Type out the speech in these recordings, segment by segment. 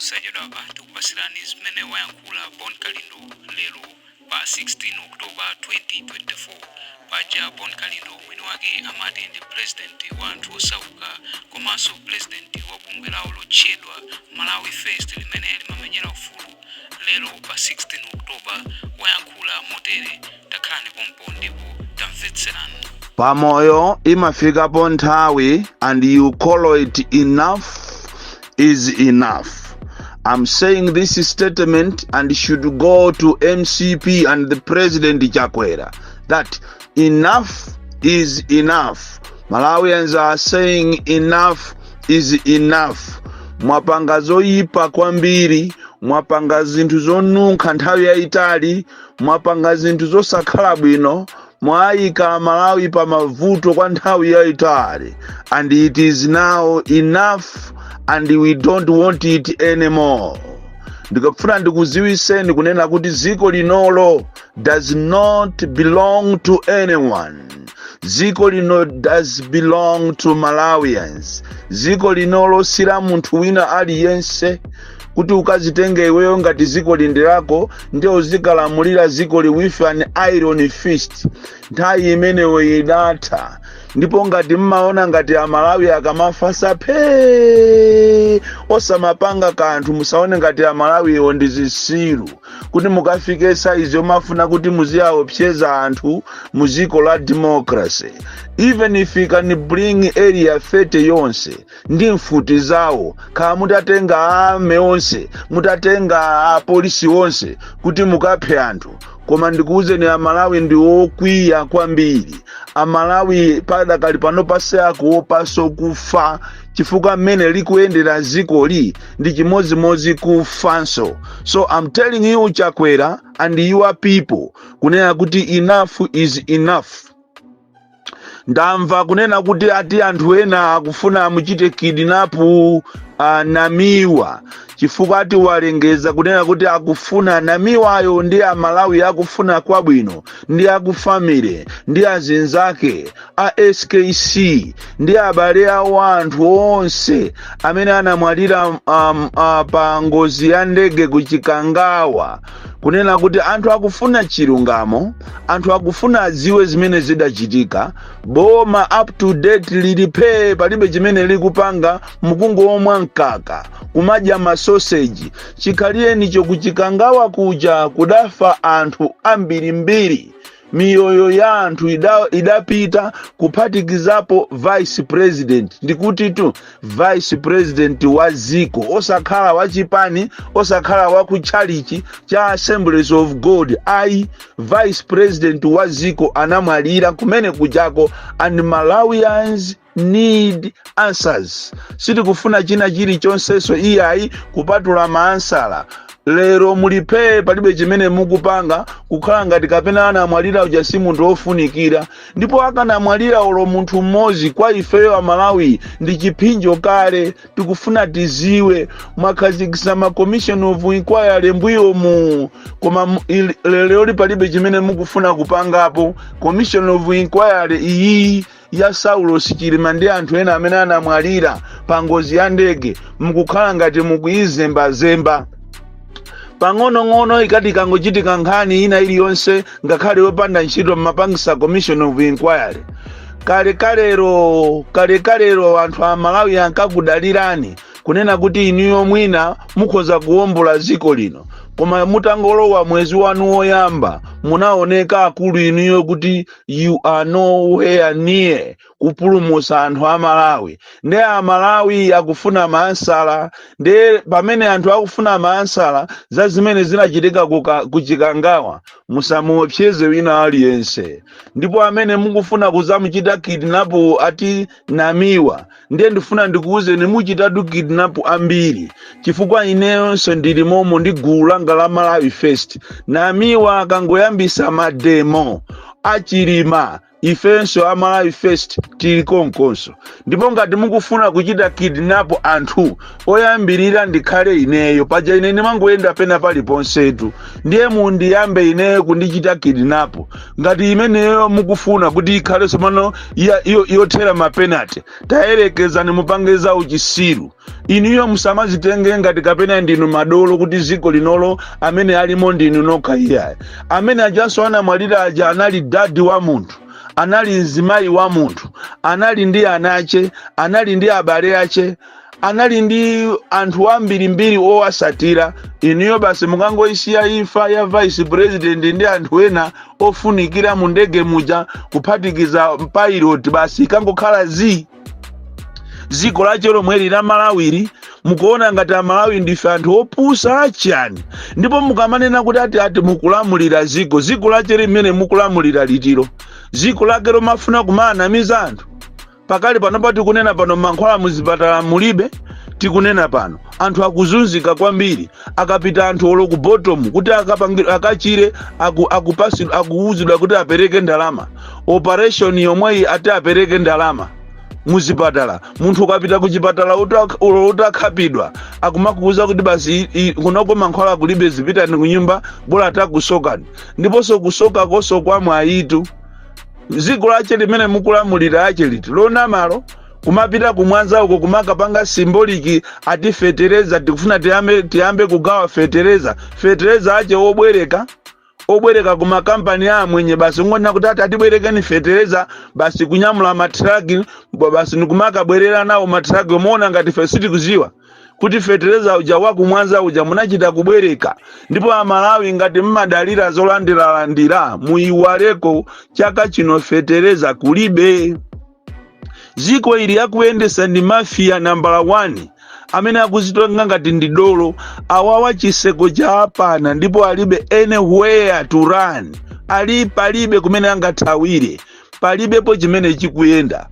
Posachedwapa tikupasirani zimene wayankhula Bon Kalindo lero pa 16 October 2024. Paja Bon Kalindo mwini wake amati ndi president wa anthu osauka komanso president wa bungwe lawo lotchedwa Malawi First limene limamenyera ufulu. Lero pa 16 October wayankhula motere. Takhalani pompo ndipo tamvetserani. Pamoyo imafikapo nthawi and you call it enough is enough. I'm saying this statement and should go to MCP and the President Chakwera that enough is enough. Malawians are saying enough is enough. Mwapanga zoyipa kwambiri, mwapanga zinthu zonunkha nthawi yayitali, mwapanga zinthu zosakhala bwino, mwayika Malawi pa mavuto kwa nthawi yayitali, and it is now enough and we don't want it anymore. Ndikufuna ndikuziwiseni kunena kuti dziko linolo does not belong to anyone. Dziko lino does belong to Malawians. Dziko linolo si la munthu wina aliyense kuti ukazitenge iweyo ngati dziko lindi lako, ndiye uzikalamulira dziko li with an iron fist. Nthawi imeneyo idatha. Ndipo ngati mmaona ngati Amalawi akamafa saphe osamapanga kanthu, musaone ngati Amalawiwo ndi zisilu kuti mukafike saizi yomafuna kuti muziyaopseza anthu mu dziko la democracy. Even if you can bring Area 30 yonse ndi mfuti zawo, khala mutatenga ame onse, mutatenga apolisi onse kuti mukaphe anthu, koma ndikuwuzeni, Amalawi ndi okwiya kwambiri. Amalawi padakali pano pase akuopanso kufa, chifukwa mmene likuyendera zikoli ndi chimodzimodzi kufanso. So I'm telling you, Chakwera and your people, kunena kuti enough is enough. Ndamva kunena kuti ati anthu ena akufuna amuchite kidnap Namiwa, chifukwa ati walengeza kunena kuti akufuna Namiwayo ndi Amalawi akufuna kwabwino ndi akufamily ndi azinzake a SKC ndi abale awo, anthu onse amene anamwalira pa ngozi ya ndege ku Chikangawa, kunena kuti anthu akufuna chilungamo, anthu akufuna adziwe zimene zidachitika. Boma up to date lilipe, palibe chimene likupanga, mukungomwa mkaka, kumadya masoseji. Chikhaliyenicho kuChikangawa kuja kudafa anthu ambirimbiri, miyoyo ya anthu idapita, kuphatikizapo vice president. Ndikuti tu vice president wa ziko, osakhala wachipani, osakhala wa kutchalichi cha Assemblies of God, ayi, vice president wa ziko anamwalira kumene kujako, and Malawians need answers. Sitikufuna china chilichonseso iyayi kupatula maansala. Lero mulipe, palibe chimene mukupanga, kukhala ngati kapena anamwalira uja si munthu wofunikira. Ndipo akanamwalira olo munthu mmodzi, kwa ifeyo Amalawi ndi chiphinjo kale. Tikufuna tiziwe. Mwakhazikitsa ma commission of inquiry mbuyomu, koma lero palibe chimene mukufuna kupangapo. Commission of inquiry iyi ya Saulos Chilima ndi anthu ena amene anamwalira pa ngozi ya ndege, mukukhala ngati mukuyizembazemba pang'onong'ono. Ikati ikangochitika nkhani ina iliyonse, ngakhale yopanda ntchito, mmapangisa commission of inquiry. Kale kalero, kale kalero, anthu a Malawi ankakudalirani kunena kuti inuyo mwina mukhoza kuwombola dziko lino, koma mutangolowa mwezi wanu woyamba munaoneka akulu inuyo kuti you are nowhere near kupulumutsa anthu a Malawi. Ndi Amalawi akufuna maansala. Ndi pamene anthu akufuna maansala za zimene zinachitika kuChikangawa, musamuopseze wina aliyense. Ndipo amene mukufuna kuzamuchita kidnap ati Namiwa, ndiye ndifuna ndikuwuzeni, muchitatu kidnap ambiri, chifukwa ineyonso ndili momo ndi gulu langa la Malawi First. Namiwa akangoyambisa mademo aChilima, ifenso a Malawi First tili konkonso. Ndipo ngati mukufuna kuchita kidnap anthu, oyambirira ndikhale ineyo. Paja ine ndimangoyenda pena paliponsetu, ndiye mundiyambe ineyo kundichita kidnap. Ngati imeneyo mukufuna kuti ikhale pano yothera mapenalty, tayerekezani mupange za uchisiru. Inuyo musamazitenge ngati kapena ndinu madolo kuti ziko linolo amene alimo ndinu nokha, iyayi. Amene ajanso anamwalira aja anali dadi wa munthu, anali mzimayi wa munthu, anali ndi ana ache, anali ndi abale ache, anali ndi anthu ambirimbiri owasatira. Inuyo basi mukangoisiya imfa ya vice president ndi anthu ena ofunikira mu ndege muja, kuphatikiza pilot, basi ikangokhala zi dziko lache lomweli la Malawiri. Mukuona ngati Amalawi ndife anthu opusa chani? Ndipo mukamanena kuti ati mukulamulira ziko, ziko lache limene mukulamulira litiro? Ziko lake lomafuna kumaanamiza anthu? Pakali pano, tikunena pano, mankhwala muzipatala mulibe. Tikunena pano anthu akuzunzika kwambiri. Akapita anthu olo ku bottom kuti akachire, akuwuzidwa kuti apereke ndalama. Operation yomweyi ati apereke ndalama muzipatala. Munthu ukapita kuchipatala ulo utakhapidwa, akumakuwuza kuti basi, kunoko mankhwala kulibe, zipitani kunyumba, bola takusokani. Ndiponso kusoka koso kwa mwayitu. Dziko lache limene mukulamulira ache liti lonamalo? Kumapita kumwanza uko kumakapanga symbolic, ati fetereza, tikufuna tiyambe kugawa fetereza. Fetereza ache obwereka ku makampani amwenye. Basi ngona kuti ati atibwerekeni fetereza, basi kunyamula matraki, basi nikumakabwerera nawo matraki. Omuona ngati ife sitikuziwa kuti fetereza uja wakumwanza uja munachita kubwereka? Ndipo Amalawi, ngati mmadalira zolandiralandira, muyiwaleko. Chaka chino fetereza kulibe. Ziko ili akuyendesa ndi mafia nambala 1 amene akuzitonga ngati ndi dolo. Awawa chiseko cha apana, ndipo alibe anywhere to run, ali palibe kumene angathawire, palibepo chimene chikuyenda.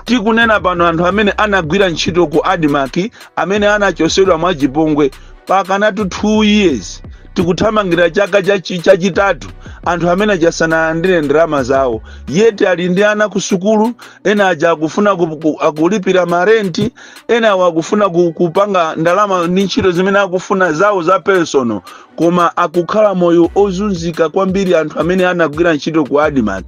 Tikunena pano, anthu amene anagwira ntchito ku ADMARC, amene anachosedwa mwachipongwe, pakanatu 2 years, tikuthamangira chaka chachitatu, anthu amene achasanalandire ndalama zawo, yet ali ndi ana ku sukulu. Ena aja akufuna akulipira marenti, ena awo akufuna kupanga ndalama ndi ntchito zimene akufuna zawo za personal, koma akukhala moyo ozunzika kwambiri anthu amene anagwira ntchito ku ADMARC.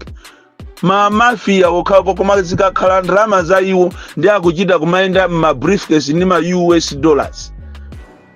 Ma mafia okhako, koma zikakhala ndalama za iwo ndi akuchita kumayenda ma briefcase ndi ma US dollars.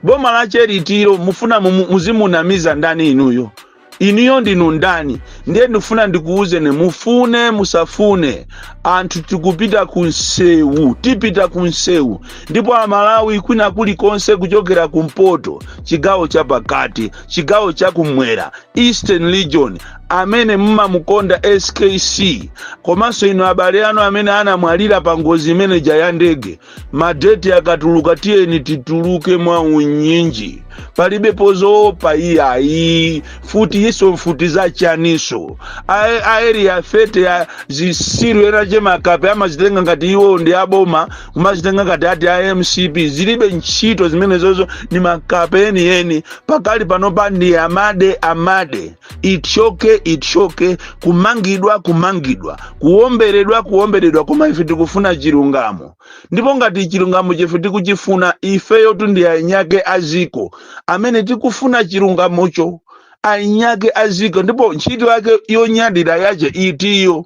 Boma la cheritiro mufuna muzimunamiza ndani inuyo? Inuyo ndinu ndani? Ndiye ndifuna ndikuwuzeni, mufune musafune, anthu tikupita ku nsewu, tipita ku nsewu. Ndipo Amalawi kwina kulikonse, kuchokera kumpoto, chigawo chapakati, chigawo chakumwera, Eastern Region, amene mumamukonda SKC, komanso inu abale anu amene anamwalira pa ngozi imeneja ya ndege, ma date akatuluka, tiyeni tituluke mwa unyinji. Palibe pozoopa iyayi. Futi iso mfuti zachaniso? A Area 30 ya zisiru ena chemakape amazitenga ngati iwo ndi aboma, kumazitenga ngati ati a MCP. Zilibe ntchito zimenezozo, ni makape enieni. Pakali panopa ndi amade amade, itchoke itchoke, kumangidwa kumangidwa, kuwomberedwa kuwomberedwa, koma ife tikufuna chilungamo. Ndipo ngati chilungamo chefe tikuchifuna ifeyo, tu ndi ainyake aziko amene tikufuna chilungamocho, ainyake aziko. Ndipo ntchito yake yonyadira yache itiyo?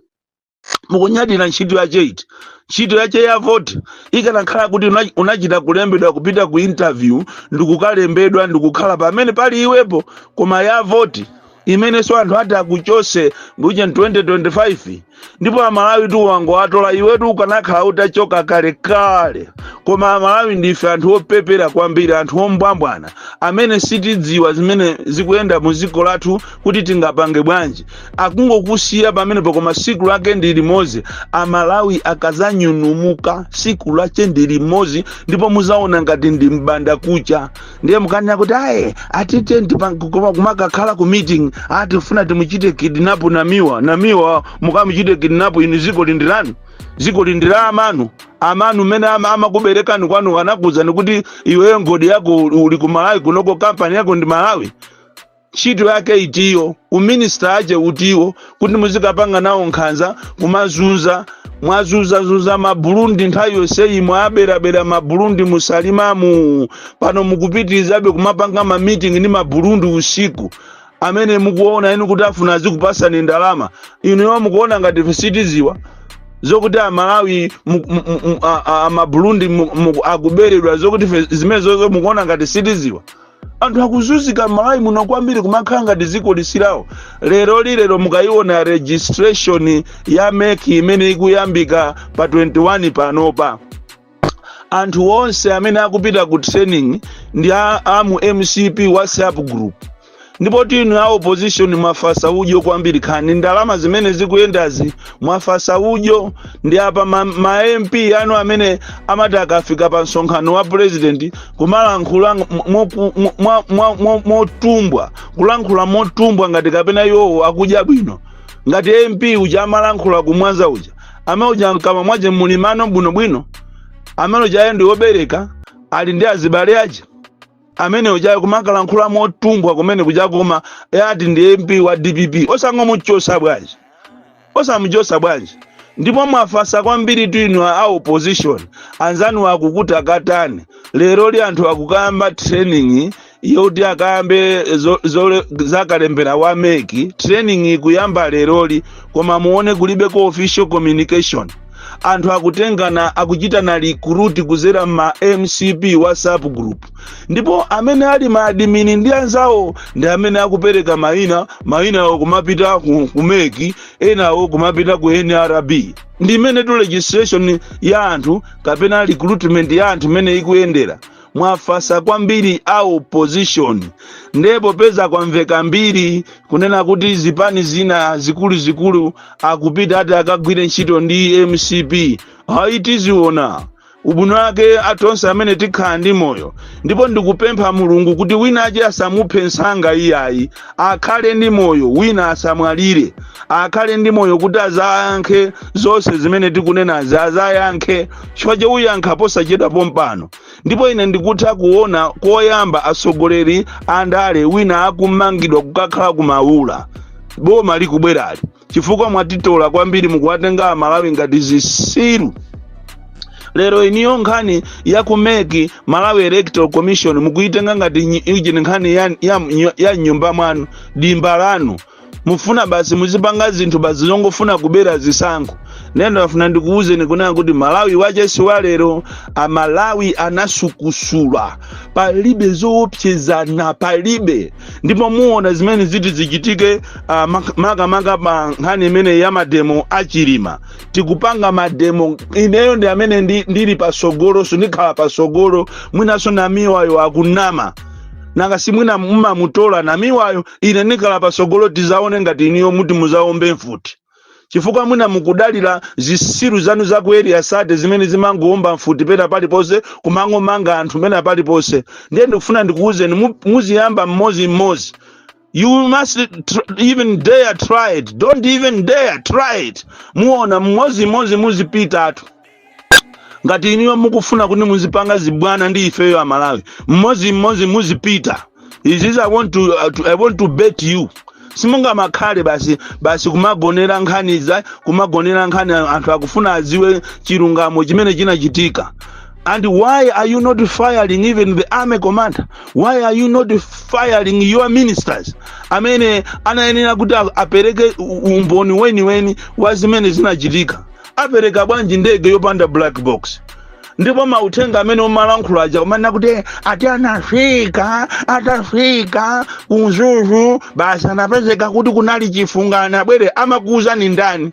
Mukunyadira ntchito yache iti? Ntchito yache ya voti? Ikanakhala kuti unachita kulembedwa, kupita ku interview ndikukalembedwa, ndikukhala pamene pali iwepo. Koma ya voti imenenso anthu ati akuchose nguche 2025. Ndipo Amalawi tu wango atola iwetu, ukanakhala utachoka kalekale. Koma Amalawi ndife anthu opepera kwambiri, anthu ombwambwana amene sitidziwa zimene zikuyenda mu dziko lathu kuti tingapange bwanji. Akungokusiya pamenepo, koma siku lake ndi limodzi. Amalawi akazanyunumuka, siku lake ndi limodzi, ndipo muzaona ngati ndi mbanda kucha. Ndiye mukanena kuti aye atite kumakakhala ku meeting, ati kufuna timuchite kidnap Namiwa. Namiwa mukamuchite kidnap inu? Ziko lindirani, ziko lindira amanu. Amanu mmene amakuberekani kwanu anakuwuzani kuti iweyo ngodi yako uli ku Malawi kunoko, kampani yako ndi Malawi? Ntchito yake itiyo? Uminista ache utiwo kuti muzikapanga nawo nkhanza, kumazunza? Mwazunzazunza Maburundi nthawi yonseyi, mwaberabera Maburundi musalimamu. Pano mukupitirizabe kumapanga ma meeting ndi Maburundi usiku, amene mukuona inu kuti afuna azikupasani ndalama. Inuyo mukuona ngati ife sitiziwa? Zokuti Amalawi Amaburundi akuberedwa, zokuti ife zimene zozo mukuona ngati sitiziwa. Anthu akuzunzika m'Malawi muno kwambiri, kumakhala ngati dziko lisilawo. Lero lilero mukayiona registration ya MEC imene ikuyambika pa 21 panopa, anthu onse amene akupita ku training ndi a mu MCP WhatsApp group. Ndipo tinu a opposition mwafasa udyo kwambiri. Khani ndalama zimene zikuyendazi, mwafasa udyo. Ndi apa ma MP anu amene amati akafika pa msonkhano wa president kumalankhula motumbwa, kulankhula motumbwa ngati kapena iwowo akudya bwino. Ngati MP uja amalankhula kumwanza uja, amene uja mkamwa mwaje muli mano bwinobwino, amene ujayo ndi wobereka, ali ndi azibale aja. Amene ujayo kumakalankhula motumbwa kumene kuja, koma ati ndi MP wa DPP. Osangomuchosa bwanji? Osamuchosa bwanji? Ndipo mwafasa kwambiri tu inu a opposition. Anzanu akukuti akatani? Lero li anthu akukayamba training yoti akayambe zakalembera wa MEC. Training ikuyamba leroli, koma muone kulibeko official communication. Anthu akutengana, akuchitana recruit kuzera ma MCP WhatsApp group, ndipo amene ali ma admin ndi anzawo ndi amene akupereka mayina. Mayina awo kumapita ku MEC, enawo kumapita ku NRB. Ndi imene tu registration ya anthu kapena recruitment ya anthu imene ikuyendera. Mwafasa kwambiri a opposition. Ndipo peza kwamveka mbiri kunena kuti zipani zina zikuluzikulu akupita ati akagwire ntchito ndi MCP. Hayi, tiziona ubwino wake atonse amene tikhala ndi moyo. Ndipo ndikupempha Mulungu kuti wina ache asamuphe msanga iyayi, akhale ndi moyo, wina asamwalire, akhale ndi moyo kuti azayankhe zonse zimene tikunenazi, azayankhe chifukwa chouyankha posachedwa pompano. Ndipo ine ndikutha kuona koyamba atsogoleri andale wina akumangidwa kukakhala kumaula boma likubwerali, chifukwa mwatitola kwambiri, mukuwatenga Amalawi ngati zisiru. Lero iniyo nkhani ya ku MEC, Malawi Electoral Commission, mukuitenga ngati iji ni nkhani ya nyumba mwanu, dimba lanu. Mufuna basi muzipanga zinthu basi zongofuna kubera zisankho. Nendo afuna ndikuwuzeni kunena kuti Malawi wachesi wa lero, Amalawi anasukusula, palibe zoopsezana, palibe. Ndipo muona zimene ziti zichitike makamaka pa nkhani imene ya mademo achilima. Tikupanga mademo, ineyo ndi amene ndili pasogolo, sindikhala pasogolo. Mwinanso Namiwayo akunama, nanga simwina mmamutola Namiwayo. Ine ndikhala pasogolo, tizaone ngati iniyo muti muzaombe mfuti, chifukwa mwina mukudalira zisiru zanu za ku Area 30 zimene zimangowomba mfuti pena paliponse, kumangomanga anthu pena paliponse. Ndiye ndikufuna ndikuwuzeni, muziyamba mmodzi. You must even dare try it. Don't even dare try it. Muona mmodzi muzipitatu. Ngati iniyo mukufuna kuti muzipanga zibwana ndi ifeyo Amalawi, mmodzi muzipita. Izizi I want to bet you, simungamakhale basi basi kumagonera nkhani za kumagonera nkhani. Anthu akufuna aziwe chilungamo chimene chinachitika. And why are you not firing even the army commander? Why are you not firing your ministers amene anayenera kuti apereke umboni weniweni wa zimene zinachitika? Apereka bwanji ndege yopanda black box? Ndipo mauthenga amene umalankhula aja kumanena kuti ati anafika, atafika kuMzuzu basi anapezeka kuti kunali chifungano, abwere amakuuzani ndani?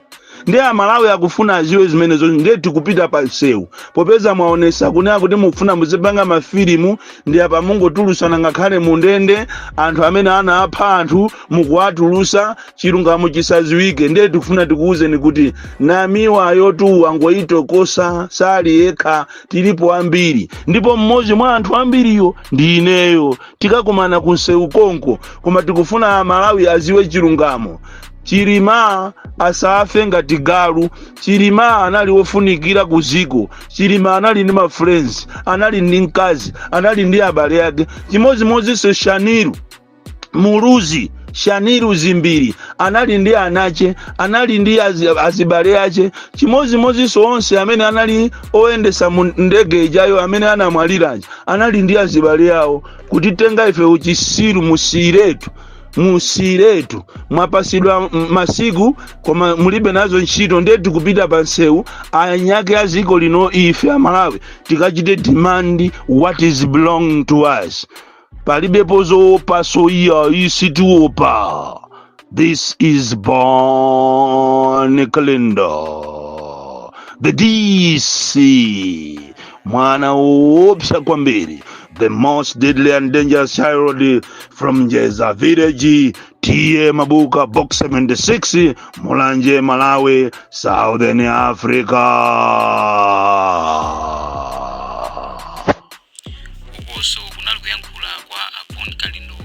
Ndi Amalawi akufuna aziwe zimenezo. Ndiye tikupita pa msewu, popeza mwaonesa kunena kuti mukufuna muzipanga mafilimu. Ndi apa mungotulusana ngakhale mundende anthu amene anapha anthu, mukuwatulusa, chilungamo chisaziwike. Ndiye tikufuna tikuwuzeni kuti Namiwayo tu wangoyitokosa, sali yekha, tilipo ambiri, ndipo mmodzi mwa anthu ambiriyo ndi ineyo. Tikakumana ku msewu konko, koma tikufuna Amalawi aziwe chilungamo. Chilima asafe ngati galu. Chilima anali wofunikira ku ziko. Chilima anali ndi ma friends, anali ndi mkazi, anali ndi abale ake. Chimodzimodzinso Shaniru Muluzi, Shaniru Zimbiri anali ndi anache, anali ndi azibale ache. Chimodzimodzinso onse amene anali oyendesa mu ndege ijayo amene anamwaliraje anali ndi azibale awo. Kutitenga ife uchisiru, musiyiretu. Musiretu, mwapasidwa masiku koma mulibe nazo ntchito. Ndiye tikupita pa nsewu, anyake a ziko lino, ife Amalawi tikachite demand what is belong to us. Palibepo zoopa, soiya isitiopa. This is Bon Kalindo, the DC, mwana woopsa kwambiri, the most deadly and dangerous child from Njeza village, TA Mabuka, Box 76, Mulanje, Malawi, Southern Africa. Ukonso kunali kuyankhula kwa a Bon Kalindo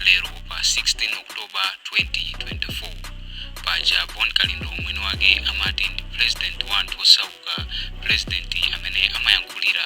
lero pa 16 October 2024. Paja Bon Kalindo mwini wake amati ndi president wa anthu osauka, president amene amayankhulira